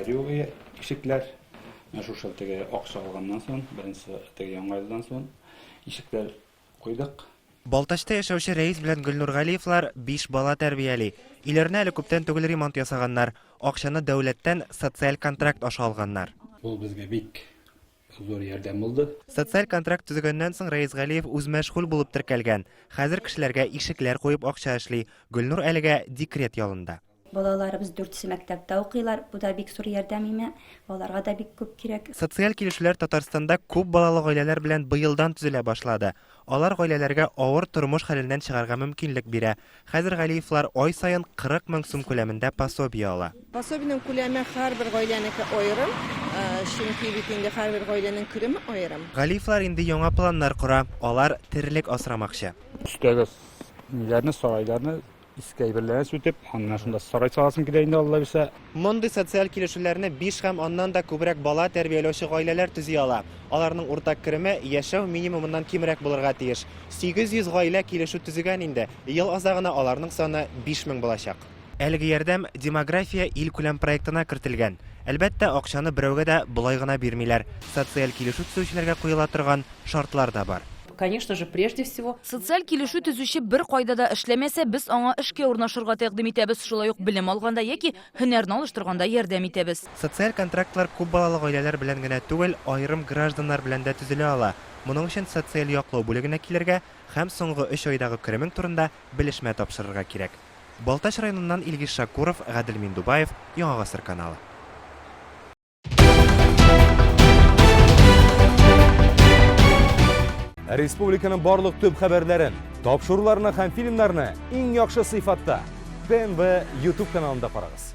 Ишекләр юк ие, ишекләр. Менә шушы теге акча алганнан соң, беренче теге яңа елдан соң ишекләр куйдык. Балтачта яшәүче Рәис белән Гөлнур Галиевлар биш бала тәрбияли. Өйләренә әле күптән түгел ремонт ясаганнар. Акчаны дәүләттән социаль контракт аша алганнар. Ул безгә бик зур ярдәм булды. Социаль контракт төзегәннән соң Рәис Галиев үзмәшгуль булып теркәлгән. Хәзер кешеләргә ишекләр куеп акча эшли. Гөлнур әлегә декрет ялында. Балаларыбыз дүртесе мәктәптә укыйлар. Бу да бик зур ярдәм име. Аларга да бик күп кирәк. Социаль килешүләр Татарстанда күп балалы гаиләләр белән быелдан төзелә башлады. Алар гаиләләргә авыр тормыш хәленнән чыгарга мөмкинлек бирә. Хәзер Галиевлар ай саен 40 мең сум күләмендә пособие ала. Пособиенең күләме һәрбер гаиләнеке аерым, чөнки бит инде һәрбер гаиләнең кереме аерым. Галиевлар инде яңа планнар кора, алар терлек асрамакчы. Өстәге ниләрне, сарайларны Иске әйберләрен сүтеп, аннан шунда сарай саласым килә инде, Алла бирсә. Мондый социаль килешүләрне биш һәм аннан да күбрәк бала тәрбияләүче гаиләләр төзи ала. Аларның уртак кереме яшәү минимумыннан кимрәк булырга тиеш. 800 гаилә килешү төзегән инде, ел азагына аларның саны 5000 булачак. Әлеге ярдәм Демография илкүләм проектына кертелгән. Әлбәттә, акчаны берәүгә дә болай гына бирмиләр. Социаль килешү төзүчеләргә куела торган шартлар да бар. Конечно же, прежде всего. Социаль килешү төзүче беркайда да эшләмәсә, без аңа эшкә урнашырга тәкъдим итәбез, шулай ук белем алганда яки һөнәрне алыштырганда ярдәм итәбез. Социаль контрактлар күп балалы гаиләләр белән генә түгел, аерым гражданнар белән дә төзелә ала. Моның өчен социаль яклау бүлегенә килергә һәм соңгы өч айдагы керемең турында белешмә тапшырырга кирәк. Балтач районыннан Илгиз Шакуров, Гадел Миндубаев, Яңа Гасыр каналы. Республиканың барлык төп хәбәрләрен, тапшыруларны һәм фильмнарны иң яхшы сыйфатта ТНВ YouTube каналында карагыз.